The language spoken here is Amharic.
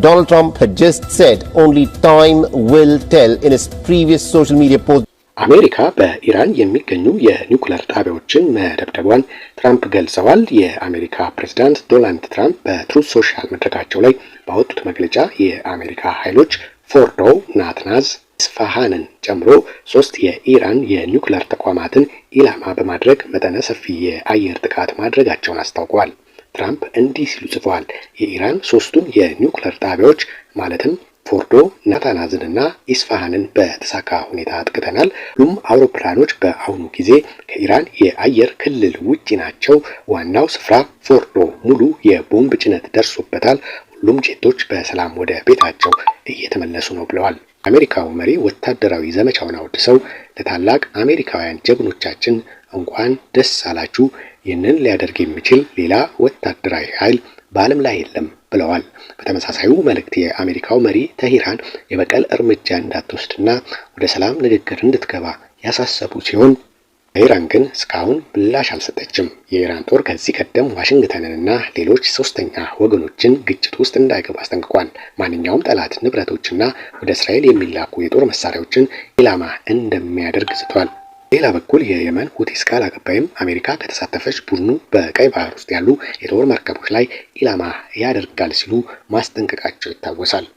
Donald Trump had just said only time will tell in his previous social media post. አሜሪካ በኢራን የሚገኙ የኒውክለር ጣቢያዎችን መደብደቧን ትራምፕ ገልጸዋል። የአሜሪካ ፕሬዝዳንት ዶናልድ ትራምፕ በ Truth Social መድረካቸው ላይ ባወጡት መግለጫ የአሜሪካ ኃይሎች ፎርዶ፣ ናታንዝ፣ ኢስፋሃንን ጨምሮ ሶስት የኢራን የኒውክለር ተቋማትን ኢላማ በማድረግ መጠነ ሰፊ የአየር ጥቃት ማድረጋቸውን አስታውቀዋል። ትራምፕ እንዲህ ሲሉ ጽፈዋል። የኢራን ሶስቱን የኒውክለር ጣቢያዎች ማለትም ፎርዶ፣ ናታንዝንና ኢስፋሃንን በተሳካ ሁኔታ አጥቅተናል። ሁሉም አውሮፕላኖች በአሁኑ ጊዜ ከኢራን የአየር ክልል ውጪ ናቸው። ዋናው ስፍራ ፎርዶ ሙሉ የቦምብ ጭነት ደርሶበታል። ሁሉም ጄቶች በሰላም ወደ ቤታቸው እየተመለሱ ነው ብለዋል። አሜሪካው መሪ ወታደራዊ ዘመቻውን አወድሰው ለታላቅ አሜሪካውያን ጀግኖቻችን እንኳን ደስ አላችሁ፣ ይህንን ሊያደርግ የሚችል ሌላ ወታደራዊ ኃይል በዓለም ላይ የለም ብለዋል። በተመሳሳዩ መልእክት የአሜሪካው መሪ ቴህራን የበቀል እርምጃ እንዳትወስድና ወደ ሰላም ንግግር እንድትገባ ያሳሰቡ ሲሆን ኢራን ግን እስካሁን ምላሽ አልሰጠችም። የኢራን ጦር ከዚህ ቀደም ዋሽንግተንንና ሌሎች ሶስተኛ ወገኖችን ግጭት ውስጥ እንዳይገቡ አስጠንቅቋል። ማንኛውም ጠላት ንብረቶችና ወደ እስራኤል የሚላኩ የጦር መሳሪያዎችን ኢላማ እንደሚያደርግ ዝቷል። ሌላ በኩል የየመን ሁቲስ ቃል አቀባይም አሜሪካ ከተሳተፈች ቡድኑ በቀይ ባህር ውስጥ ያሉ የጦር መርከቦች ላይ ኢላማ ያደርጋል ሲሉ ማስጠንቀቃቸው ይታወሳል።